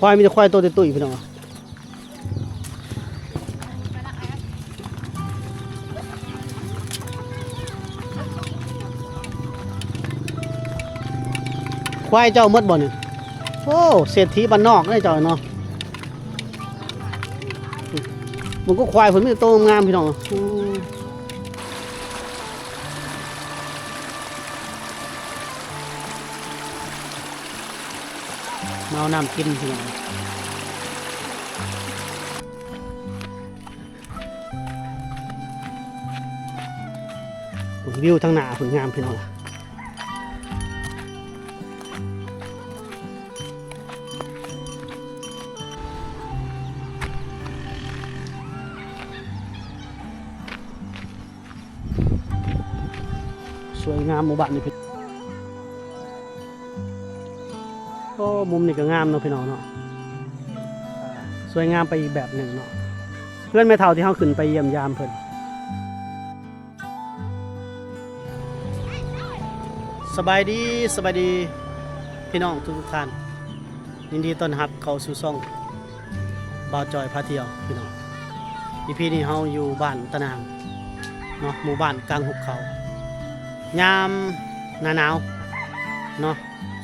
ຄວາຍ ມີແຕ່ຄວາຍໂຕຕຸ້ຍໆ ພີ່ນ້ອງ. ຄວາຍເຈົ້າໝົດບໍ່ນີ້? ໂອ້ ເສດຖີບ້ານນອກເດ້ເຈົ້າເນາະ. ມັນກໍຄວາຍເພິ່ນມີແຕ່ໂຕງາມໆ ພີ່ນ້ອງ. ໂອ້ ມາເອົານ້ຳກິນພີ່ນ້ອງ. ພຸ້ນ ວິວທາງໜ້າພຸ້ນງາມພີ່ນ້ອງ. ສວຍງາມໝູ່ບ້ານນີ້ພີ່ ໂອ້ ມຸມນີ້ກໍງາມເນາະພີ່ນ້ອງເນາະ. ສວຍງາມໄປອີກແບບໜຶ່ງເນາະ ເຮືອນແມ່ເຖົ້າທີ່ເຮົາຂຶ້ນໄປຢ້ຽມຢາມເພິ່ນ. ສະບາຍດີ ສະບາຍດີພີ່ນ້ອງທຸກໆທ່ານ. ຍິນດີຕ້ອນຮັບເຂົ້າສູ່ຊ່ອງບ່າວຈອຍພາທ່ຽວພີ່ນ້ອງ. ອີພີນີ້ເຮົາຢູ່ບ້ານຕະນາງເນາະ ໝູ່ບ້ານກາງຫຸບເຂົາ. ຍາມໜ້າໜາວເນາະ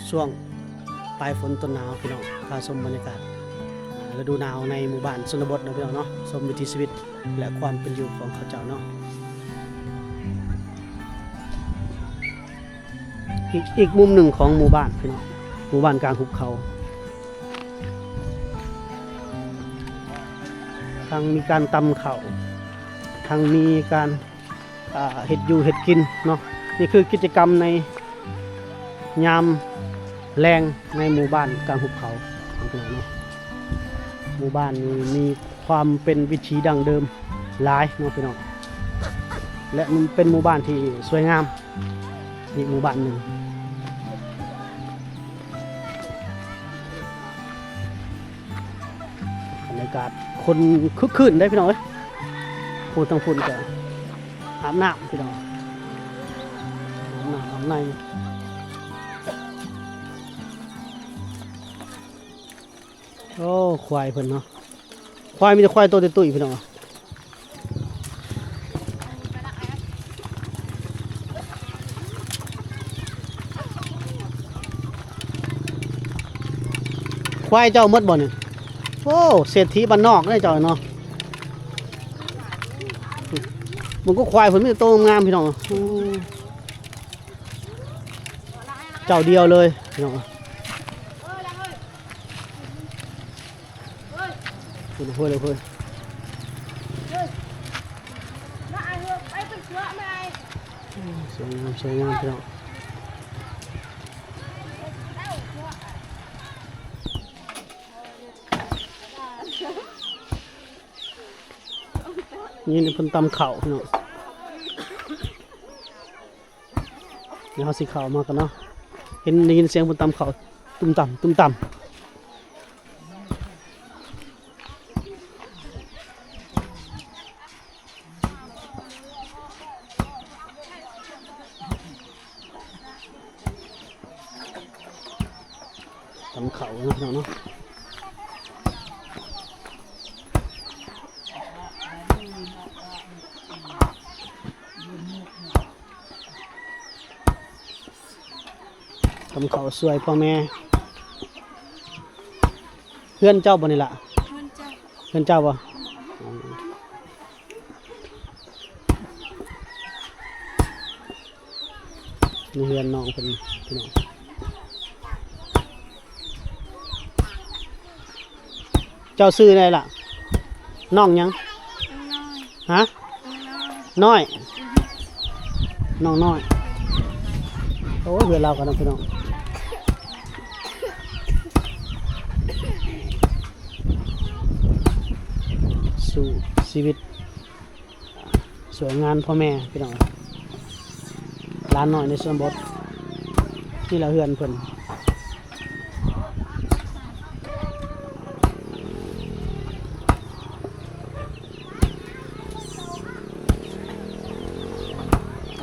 ຊ່ວງປາຍຝົນຕົ້ນໜາວພີ່ນ້ອງ. ພາຊົມບັນຍາກາດ ອ່າ ລະດູໜາວໃນໝູ່ບ້ານຊົນນະບົດເນາະພີ່ນ້ອງເນາະ. ຊົມວິຖີຊີວິດ ແລະ ຄວາມເປັນຢູ່ຂອງເຂົາເຈົ້າເນາະ. ອີກ ອີກມຸມໜຶ່ງຂອງໝູ່ບ້ານພີ່ນ້ອງ ໝູ່ບ້ານກາງຫຸບເຂົາ. ທັງມີການຕຳເຂົ້າ ທັງມີການ ອ່າ ເຮັດຢູ່ເຮັດກິນເນາະ. ນີ້ຄືກິດຈະກຳໃນຍາມແລງໃນໝູ່ບ້ານກາງຫຸບເຂົາເນາະ. ໝູ່ບ້ານນີ້ມີຄວາມເປັນວິຖີດັ້ງເດີມຫຼາຍເນາະພີ່ນ້ອງ ແລະ ມັນເປັນໝູ່ບ້ານທີ່ສວຍງາມອີກໝູ່ບ້ານໜຶ່ງ. ບັນຍາກາດຄົນຄຶກຄື້ນເດ້ພີ່ນ້ອງເອີຍ. ຜູ້ທາງພຸ້ນກໍອາບນ້ຳພີ່ນ້ອງ ອາບນ້ຳອາບໃນ. ໂອ້ ຄວາຍເພິ່ນເນາະ ຄວາຍມີແຕ່ຄວາຍໂຕຕຸ້ຍໆ ພີ່ນ້ອງ. ຄວາຍເຈົ້າໝົດບໍ່ນີ້? ໂອ້ ເສດຖີບ້ານນອກເດ້ເຈົ້າເນາະ. ມັນກໍຄວາຍເພິ່ນມີແຕ່ໂຕງາມໆ ພີ່ນ້ອງ. ໂອ້ ເຈົ້າດຽວເລີຍພີ່ນ້ອງ. ໂອ້ຍ ໂອ້ຍ ໂອ້ຍ ໂອ້ຍ ສວຍງາມ ສວຍງາມ ພີ່ນ້ອງ. ນີ້ເພິ່ນຕຳເຂົ້າ ພີ່ນ້ອງ. ດຽວເຮົາຊິເຂົ້າມາກັນເນາະ. ເຫັນ ໄດ້ຍິນສຽງເພິ່ນຕຳເຂົ້າ ຕຸ້ມຕຳ ຕຸ້ມຕຳ. ຕຳເຂົ້າເນາະ ພີ່ນ້ອງເນາະ. ຕຳເຂົ້າຊ່ວຍພໍ່ແມ່. ເຮືອນເຈົ້າບໍ່ນີ້ລະ? ເຮືອນເຈົ້າ. ເຮືອນເຈົ້າບໍ່? ນີ້ເຮືອນນ້ອງເພິ່ນ ພີ່ນ້ອງ. ເຈົ້າຊື່ໃດລະ? ນ້ອງຫຍັງ? ນ້ອງນ້ອຍ. ຮະ? ນ້ອງນ້ອຍ. ນ້ອຍ? ອືຮຶ. ນ້ອງນ້ອຍ. ໂອ້ຍ ເຮືອນລາວກັນເນາະ ພີ່ນ້ອງ. ສູ້ຊີວິດ ຊ່ວຍງານພໍ່ແມ່ພີ່ນ້ອງ. ຫຼານນ້ອຍໃນຊົນນະບົດ ນີ້ລະເຮືອນເພິ່ນ.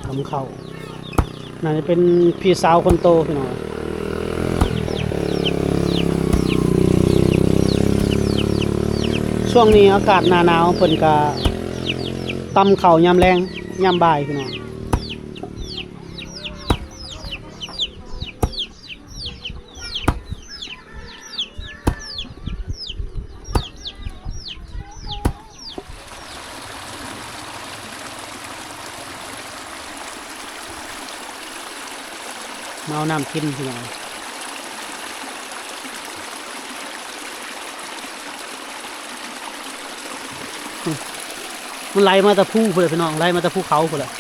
ຕຳເຂົ້າ ໜ້າຈະເປັນພີ່ສາວຄົນໂຕພີ່ນ້ອງ. ຊ່ວງນີ້ອາກາດໜ້າໜາວ ເພິ່ນກະຕຳເຂົ້າຍາມແລງ ຍາມບ່າຍພີ່ນ້ອງ. ມາເອົານ້ຳກິນພີ່ນ້ອງ. ມັນໄຫຼມາແຕ່ພູພຸ້ນແຫຼະພີ່ນ້ອງ ໄຫຼມາແຕ່ພູເຂົາພຸ້ນແຫຼະ.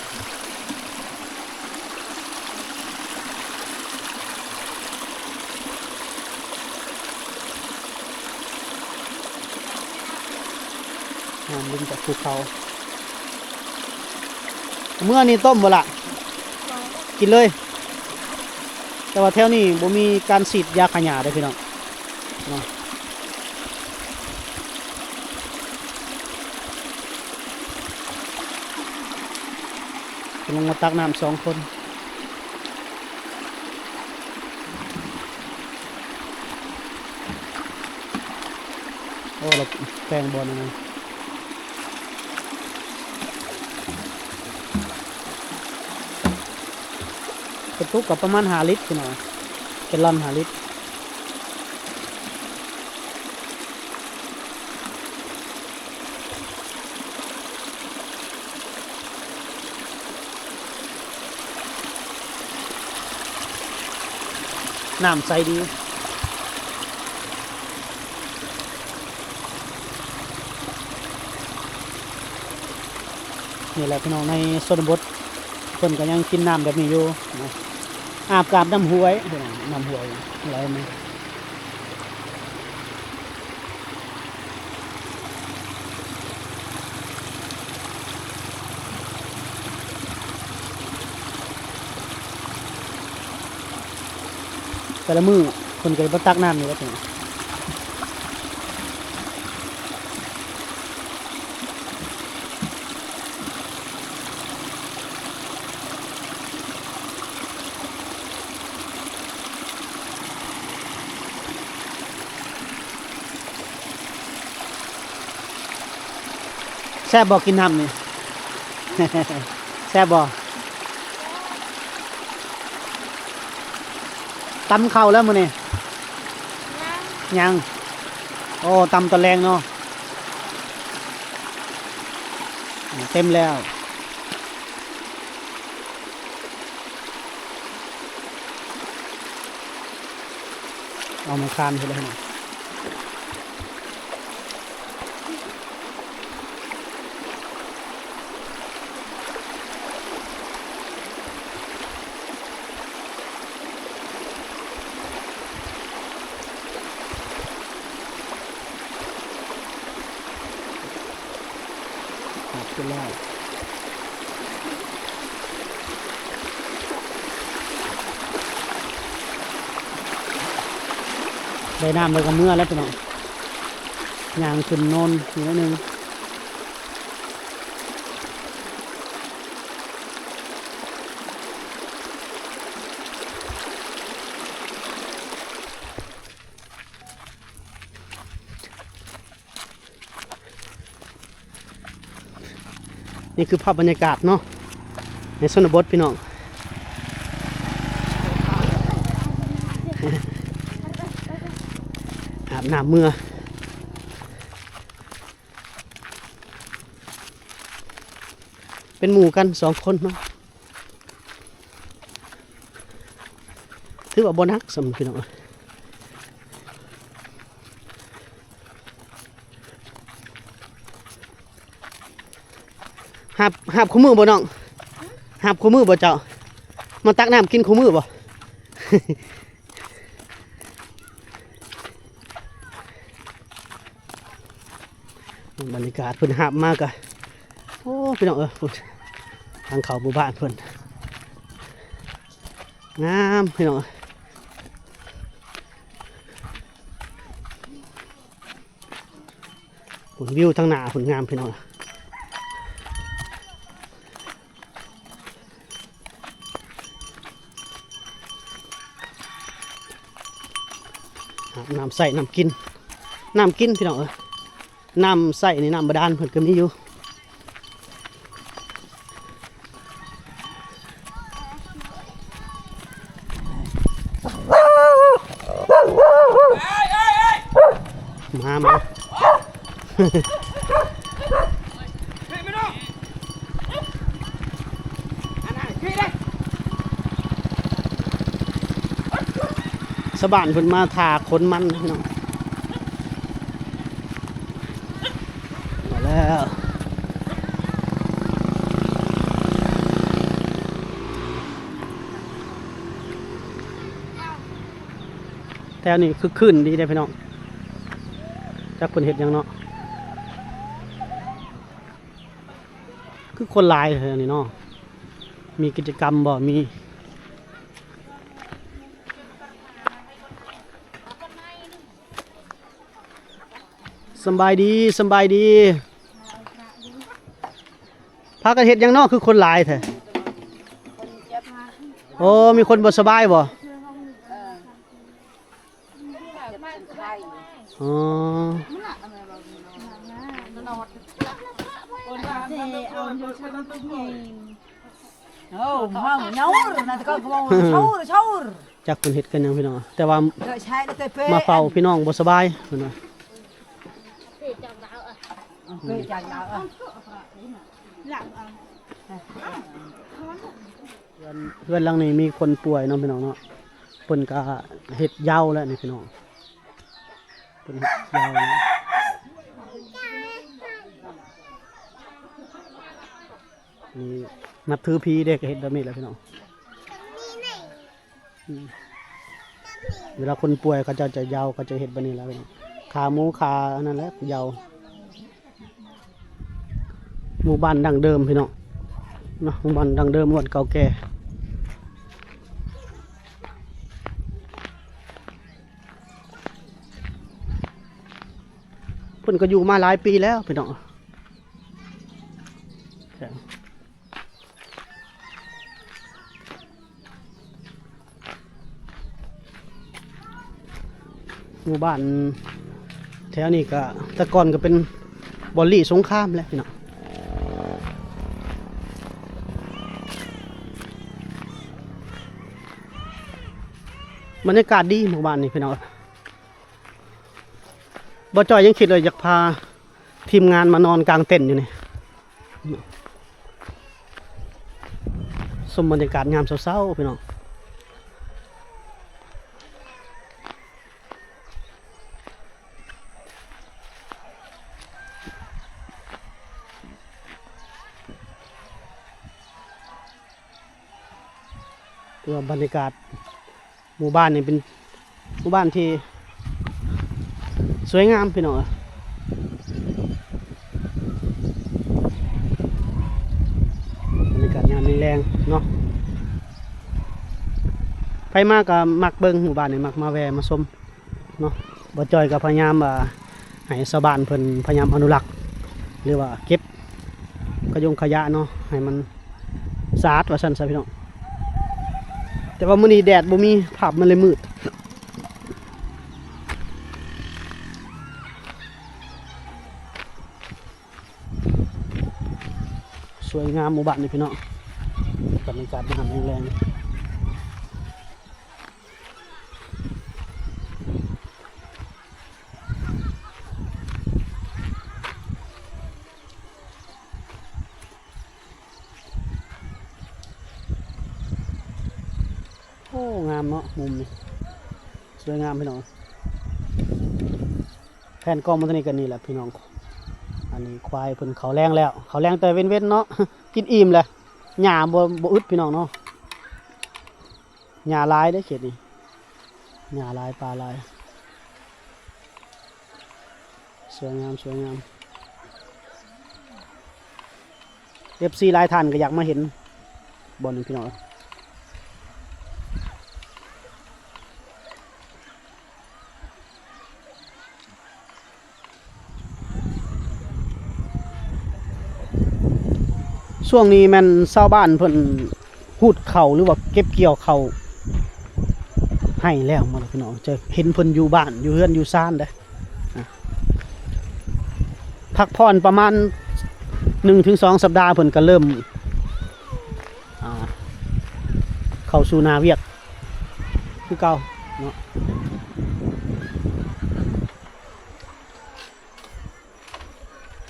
ນ້ຳລິນຈາກພູເຂົາ. ເມື່ອນີ້ຕົ້ມບໍ່ລະ? ກິນເລີຍ. ແຕ່ວ່າແຖວນີ້ບໍ່ມີການສີດຢາຂ້າຫຍ້າເດ້ພີ່ນ້ອງເນາະ. ເພິ່ນລົງມາຕັກນ້ຳສອງຄົນ. ໂອ້ ລະແປງບ່ອນນັ້ນ ກະຕຸກກະປະມານຫ້າລິດພີ່ນ້ອງ ແກລລອນຫ້າລິດ. ນ້ຳໃສດີ. ນີ້ແຫຼະພີ່ນ້ອງ ໃນຊົນນະບົດ ເພິ່ນກະຍັງກິນນ້ຳແບບນີ້ຢູ່ນະ ອາບກາບນ້ຳຫ້ວຍ ນ້ຳຫ້ວຍໄຫຼມາ. ແຕ່ລະມື້ເພິ່ນກະມາຕັກນ້ຳນີ້ແຫຼະພີ່ນ້ອງ. ແຊບບໍ່ ກິນນ້ຳນີ້ ແຊບບໍ່? ຕຳເຂົ້າແລ້ວມື້ນີ້? ຍັງ ຍັງ. ໂອ້ ຕຳຕອນແລງເນາະ. ເຕັມແລ້ວ. ເອົາມາຄານພຸ້ນແຫຼະພີ່ນ້ອງ. ຂອບຄຸນແລ້ວ ໄດ້ນ້ຳແລ້ວກະເມືອແລ້ວພີ່ນ້ອງ ຍ່າງຂຶ້ນໂນນອີກໜ້ອຍໜຶ່ງ. ນີ້ຄືພາບບັນຍາກາດເນາະ ໃນຊົນນະບົດພີ່ນ້ອງ ອາບນ້ຳເມືອ ເປັນໝູ່ກັນສອງຄົນເນາະ. ຖືວ່າບໍ່ໜັກສ່ຳພີ່ນ້ອງ. ຫາບ ຫາບຄູ່ມື້ບໍ່ນ້ອງ? ຫາບຄູ່ມື້ບໍ່ເຈົ້າ? ມາຕັກນ້ຳກິນຄູ່ມື້ບໍ່? ບັນຍາກາດເພິ່ນຫາບມາກະ ໂອ້ ພີ່ນ້ອງເອີຍ ທາງເຂົ້າໝູ່ບ້ານເພິ່ນ ງາມພີ່ນ້ອງເອີຍ. ພຸ້ນ ວິວທາງໜ້າພຸ້ນງາມພີ່ນ້ອງ. ຫາບນ້ຳໃຊ້ ນ້ຳກິນ ນ້ຳກິນພີ່ນ້ອງເອີຍ. ນ້ຳໃຊ້ນີ້ ນ້ຳບາດານເພິ່ນກໍມີຢູ່. ມາ ມາ ຊາວບ້ານເພິ່ນມາຖ້າຂົນມັນພີ່ນ້ອງ. ມາແລ້ວ ແຖວນີ້ຄຶກຄື້ນດີເດ້ພີ່ນ້ອງ. ຈັກເພິ່ນເຮັດຫຍັງເນາະ ຄືຄົນຫຼາຍແຖວນີ້ເນາະ. ມີກິດຈະກຳບໍ່? ມີ. ສຳບາຍດີ ສຳບາຍດີ. ພາກັນເຮັດຫຍັງເນາະ ຄືຄົນຫຼາຍແທ້? ໂອ້ ມີຄົນບໍ່ສະບາຍບໍ່? ອໍ ເອີ ເຮົາເນົານະ ແຕ່ກໍເວົ້າເຊົາເຊົາ. ຈັກເພິ່ນເຮັດກັນຫຍັງພີ່ນ້ອງ ແຕ່ວ່າມາເຝົ້າພີ່ນ້ອງບໍ່ສະບາຍເພິ່ນວ່າ. ເຮືອນ ເຮືອນຫຼັງນີ້ມີຄົນປ່ວຍເນາະພີ່ນ້ອງເນາະ ເພິ່ນກະເຮັດຢາວແລ້ວນີ້ພີ່ນ້ອງ ເພິ່ນເຮັດຢາວແລ້ວ. ນີ້ນັບຖືຜີເດ້ ກໍເຮັດແບບນີ້ແຫຼະພີ່ນ້ອງ. ອືມ ເວລາຄົນປ່ວຍເຂົາເຈົ້າຈະຢາວ ເຂົາເຈົ້າເຮັດແບບນີ້ແຫຼະພີ່ນ້ອງ ຂ້າໝູຂ້າອັນນັ້ນແຫຼະຢາວ. ໝູ່ບ້ານດັ້ງເດີມພີ່ນ້ອງເນາະ ໝູ່ບ້ານດັ້ງເດີມ ໝູ່ບ້ານເກົ່າແກ່. ເພິ່ນກໍຢູ່ມາຫຼາຍປີແລ້ວພີ່ນ້ອງ. ໝູ່ບ້ານແຖວນີ້ກະ ແຕ່ກ່ອນກະເປັນບ່ອນລີ້ສົງຄາມແຫຼະພີ່ນ້ອງ. ບັນຍາກາດດີໝູ່ບ້ານນີ້ພີ່ນ້ອງ. ບ່າວຈ້ອຍຍັງຄິດເລີຍຢາກພາທີມງານມານອນກາງເຕັນຢູ່ນີ້ ຊົມບັນຍາກາດຍາມເຊົ້າໆ ພີ່ນ້ອງ. ຖືວ່າບັນຍາກາດ ໝູ່ບ້ານນີ້ເປັນໝູ່ບ້ານທີ່ສວຍງາມພີ່ນ້ອງເອີຍ. ບັນຍາກາດຍາມແລງໆເນາະ ໃຜມາກໍມັກເບິ່ງໝູ່ບ້ານນີ້ ມັກມາແວ່ມາຊົມເນາະ. ບ່າວຈ້ອຍກໍພະຍາຍາມວ່າໃຫ້ຊາວບ້ານເພິ່ນພະຍາຍາມອະນຸລັກ ຫຼືວ່າເກັບຂະຍົງຂະຫຍະເນາະ ໃຫ້ມັນ ສະອາດວ່າຊັ້ນຊະພີ່ນ້ອງ. ແຕ່ວ່າມື້ນີ້ແດດບໍ່ມີ ພາບມັນເລີຍມືດ. ສວຍງາມໝູ່ບ້ານນີ້ພີ່ນ້ອງ ບັນຍາກາດຍາມແລງໆ. ໂອ້ ງາມເນາະ ມຸມນີ້ ສວຍງາມພີ່ນ້ອງ. ແຜ່ນກ້ອງມາທາງນີ້ກໍນີ້ແຫຼະພີ່ນ້ອງ ອັນນີ້ຄວາຍເພິ່ນເຂົ້າແລງແລ້ວ ເຂົ້າແລງແຕ່ເວັນໆເນາະ ກິນອີ່ມແລ້ວ ຫຍ້າບໍ່ ບໍ່ອຶດພີ່ນ້ອງເນາະ. ຫຍ້າຫຼາຍເດ້ເຂດນີ້ ຫຍ້າຫຼາຍ ປ່າຫຼາຍ ສວຍງາມ ສວຍງາມ. ເອັຟຊີຫຼາຍທ່ານກໍຢາກມາເຫັນບ່ອນນີ້ພີ່ນ້ອງ. ຊ່ວງນີ້ແມ່ນຊາວບ້ານເພິ່ນຮູດເຂົ້າ ຫຼືວ່າເກັບກ່ຽວເຂົ້າໄຮ່ແລ້ວໝົດແລ້ວພີ່ນ້ອງ ຈະເຫັນເພິ່ນຢູ່ບ້ານ ຢູ່ເຮືອນຢູ່ຊານເດ້. ອ່ະ ພັກຜ່ອນປະມານໜຶ່ງເຖິງສອງສັບດາ ເພິ່ນກໍເລີ່ມ ອ່າ ເຂົ້າສູ່ໜ້າວຽກຄືເກົ່າເນາະ.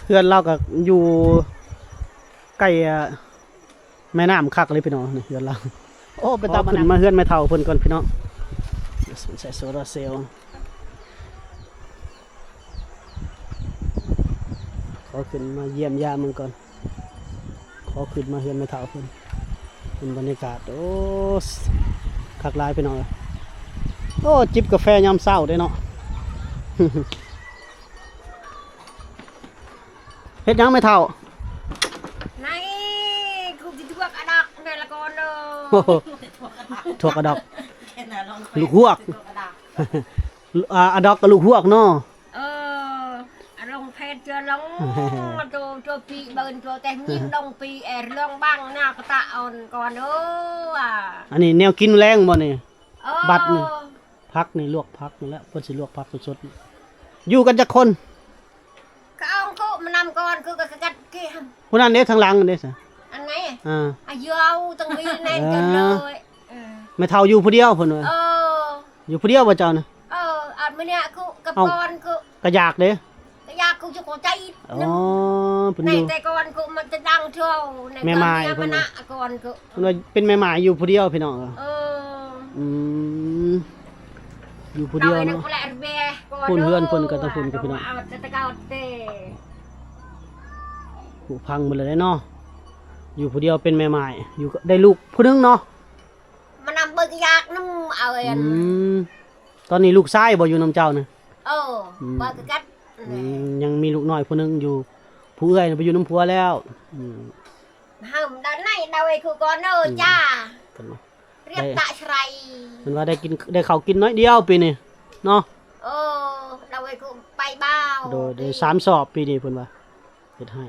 ເຮືອນລາວກໍຢູ່ໃກ້ ແມ່ນ້ຳຄັກເລີຍພີ່ນ້ອງ ນີ້ເຮືອນລາວ. ໂອ້ ເປັນຕາ ເອົາຂຶ້ນມາເຮືອນແມ່ເຖົ້າເພິ່ນກ່ອນພີ່ນ້ອງ ໃສ່ໂຊລາເຊວ. ຂໍຂຶ້ນມາຢ້ຽມຢາມເບິ່ງກ່ອນ ຂໍຂຶ້ນມາເຮືອນແມ່ເຖົ້າເພິ່ນ. ເປັນບັນຍາກາດ ໂອ້ ຄັກຫຼາຍພີ່ນ້ອງເອີຍ. ໂອ້ ຈິບກາແຟຍາມເຊົ້າເດ້ເນາະ. ເຮັດຫຍັງແມ່ເຖົ້າ? ໃນ ກູຊິທວກອາດອກແມ່ລະກ່ອນເດີ. ໂອ້ໂຫ ທວກອາດອກ ລູກຮວກ ອາ ອາດອກກັບລູກຮວກເນາະ. ເອີ ອາດອກເພັດເຈື່ອນລົງ ໂຕ ໂຕປີເບິ່ນ ໂຕແຕ່ຍິງດົງປີແອລອງບັງນາປະຕະອ່ອນກ່ອນເດີ. ອັນນີ້ແນວກິນແລງບໍ່ນີ້? ເອີ ບັດນີ້ ຜັກນີ້ ລວກຜັກນີ້ແຫຼະ ເພິ່ນຊິລວກຜັກສົດໆ. ຢູ່ກັນຈັກຄົນ? ກະອອງກຸມານຳກ່ອນ ຄືກະກັດກີ້ຫັ້ນ. ຜູ້ນັ້ນເດ້ ທາງຫຼັງເດ້ຊະ? ອັນໃດ? ອ່າ ອາຍຸເອົາຕັ້ງວີແນນກັນເລີຍ. ເອີ ແມ່ເຖົ້າຢູ່ຜູ້ດຽວເພິ່ນວ່າ. ເອີ ຢູ່ຜູ້ດຽວບໍ່ເຈົ້ານະ? ເອີ ອັນມື້ນີ້ກູກັບກ່ອນກູ ກະຢາກເດ້ ກະຢາກກູຈະຂໍໃຈ. ອໍ ເພິ່ນຢູ່ ແຕ່ກ່ອນກູມັນຈະດັງເທົ່າ ແມ່ໝ້າຍເພິ່ນວ່າ ກ່ອນກູ ເພິ່ນວ່າເປັນແມ່ໝ້າຍຢູ່ຜູ້ດຽວພີ່ນ້ອງ. ເອີ ອືມ ຢູ່ຜູ້ດຽວເນາະ. ພຸ້ນເຮືອນເພິ່ນກໍຕາງພຸ້ນກັບພີ່ນ້ອງ ຜຸພັງໝົດແລ້ວເນາະ. ຢູ່ຜູ້ດຽວເປັນແມ່ໝ້າຍ ຢູ່ ໄດ້ລູກຜູ້ໜຶ່ງເນາະ. ມານຳເບິ່ງຢາກນຳເອົາ. ອືມ ຕອນນີ້ລູກຊາຍບໍ່ຢູ່ນຳເຈົ້ານະ? ເອີ ອືມ ບໍ່ຄືກັນ. ອືມ ຍັງມີລູກນ້ອຍຜູ້ໜຶ່ງຢູ່ ຜູ້ເອື້ອຍນະໄປຢູ່ນຳຜົວແລ້ວ. ອືມ ເຮົາດານໃນດາວເອຄູກ່ອນເດີ. ອືມ ຈ້າ ເພິ່ນວ່າ ລຽບຕະໄຊ ເພິ່ນວ່າໄດ້ກິນ ໄດ້ເຂົ້າກິນໜ້ອຍດຽວປີນີ້ເນາະ. ເອີ ດາວເອຄູໄປບ່າວ ໂດຍ ໄດ້ສາມສອບປີນີ້ເພິ່ນວ່າ ເຮັດໃຫ້.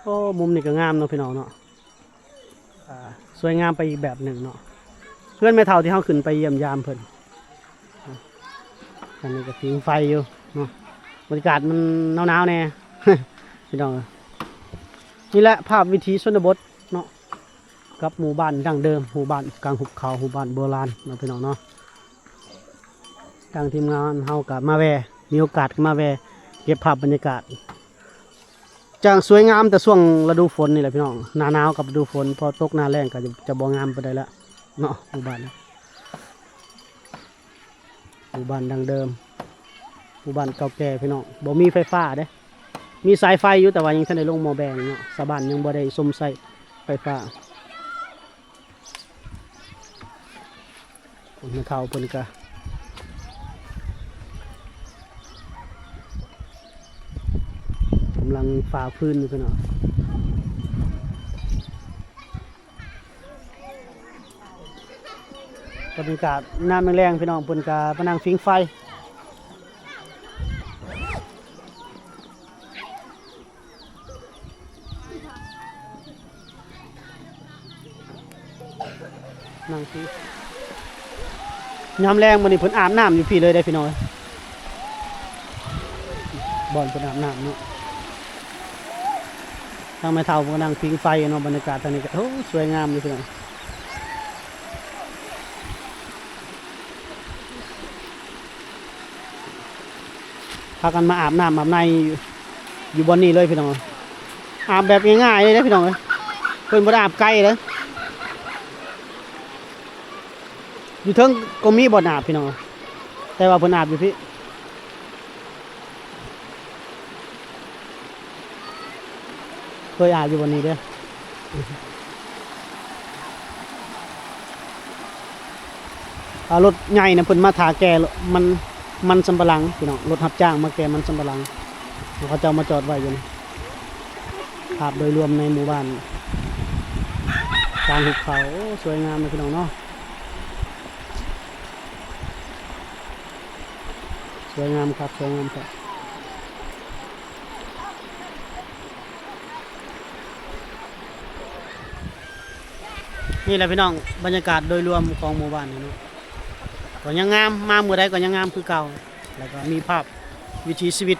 ໂອ້ ມຸມນີ້ກໍງາມເນາະພີ່ນ້ອງເນາະ. ອ່າ ສວຍງາມໄປອີກແບບໜຶ່ງເນາະ ເຮືອນແມ່ເຖົ້າທີ່ເຮົາຂຶ້ນໄປຢ້ຽມຢາມເພິ່ນ. ອັນນີ້ກໍຜິງໄຟຢູ່ເນາະ ບັນຍາກາດມັນໜາວໆແດ່ ພີ່ນ້ອງເອີຍ. ນີ້ແຫຼະພາບວິຖີຊົນນະບົດເນາະ ກັບໝູ່ບ້ານດັ້ງເດີມ ໝູ່ບ້ານກາງຫຸບເຂົາ ໝູ່ບ້ານໂບລານເນາະ ພີ່ນ້ອງເນາະ. ທາງທີມງານເຮົາກໍມາແວ່ ມີໂອກາດກໍມາແວ່ເກັບພາບບັນຍາກາດ ຈະສວຍງາມແຕ່ຊ່ວງລະດູຝົນນີ້ແຫຼະພີ່ນ້ອງ. ໜ້າໜາວກັບລະດູຝົນ ພໍຕົກໜ້າແລ້ງກໍຈະ ຈະບໍ່ງາມປານໃດລະເນາະ. ໝູ່ບ້ານ ໝູ່ບ້ານດັ້ງເດີມ ໝູ່ບ້ານເກົ່າແກ່ພີ່ນ້ອງ ບໍ່ມີໄຟຟ້າເດ້. ມີສາຍໄຟຢູ່ ແຕ່ວ່າຍັງທັນໄດ້ລົງໝໍ້ແບງເນາະ ຊາວບ້ານຍັງບໍ່ໄດ້ຊົມໃຊ້ໄຟຟ້າ. ຄົນເຖົ້າເພິ່ນກະກຳລັງຝາຟືນຢູ່ພີ່ນ້ອງ. ບັນຍາກາດຍາມແລງໆ ພີ່ນ້ອງ ເພິ່ນກະມານັ່ງຜິງໄຟ. ນັ່ງທີ່ ຍາມແລງມື້ນີ້ເພິ່ນອາບນ້ຳຢູ່ພີ້ເລີຍເດ້ພີ່ນ້ອງເອີຍ ບ່ອນເພິ່ນອາບນ້ຳເນາະ. ທາງແມ່ເຖົ້າເພິ່ນກໍນັ່ງຜິງໄຟເນາະ. ບັນຍາກາດທາງນີ້ກໍ ໂອ້ ສວຍງາມຢູ່ພີ່ນ້ອງ. ພາກັນມາອາບນ້ຳອາບໃນຢູ່ ຢູ່ບ່ອນນີ້ເລີຍພີ່ນ້ອງ. ອາບແບບງ່າຍໆເລີຍເດ້ພີ່ນ້ອງເອີຍ ເພິ່ນບໍ່ໄດ້ອາບໄກເດ້. ຢູ່ເທິງກໍມີບ່ອນອາບພີ່ນ້ອງ ແຕ່ວ່າເພິ່ນອາບຢູ່ພີ້. ເຄີຍອາບຢູ່ບ່ອນນີ້ເດ້. ອ່າ ລົດໃຫຍ່ນະ ເພິ່ນມາຖ້າແກ່ມັນ ມັນສຳປະຫຼັງພີ່ນ້ອງ ລົດຮັບຈ້າງມາແກ່ມັນສຳປະຫຼັງ ເຂົາເຈົ້າມາຈອດໄວ້ຢູ່ນີ້. ພາບໂດຍລວມໃນໝູ່ບ້ານກາງຫຸບເຂົາ ໂອ້ ສວຍງາມເນາະພີ່ນ້ອງເນາະ. ສວຍງາມຄັກ ສວຍງາມຄັກ. ນີ້ແຫຼະພີ່ນ້ອງ ບັນຍາກາດໂດຍລວມຂອງໝູ່ບ້ານນີ້ເນາະ. ກໍຍັງງາມ ມາມື້ໃດກໍຍັງງາມຄືເກົ່າ ແລ້ວກໍມີພາບວິຖີຊີວິດ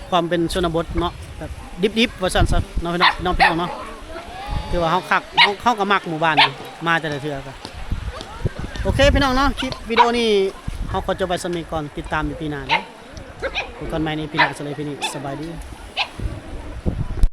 ຄວາມເປັນຊົນນະບົດເນາະ ແບບດິບໆ ວ່າຊັ້ນຊະເນາະ ພີ່ນ້ອງເນາະ ພີ່ນ້ອງເນາະ. ຖືວ່າເຮົາຄັກ ເຮົາ ເຮົາກໍມັກໝູ່ບ້ານນີ້ ມາແຕ່ລະເທື່ອກໍ ໂອເຄ ພີ່ນ້ອງເນາະ ຄລິບວິດີໂອນີ້ເຮົາຂໍຈົບໄວ້ສ່ຳນີ້ກ່ອນ ຕິດຕາມອີພີໜ້າເດີ. ພົບກັນໃໝ່ໃນອີພີໜ້າ ສຳລັບອີພີນີ້ ສະບາຍດີ.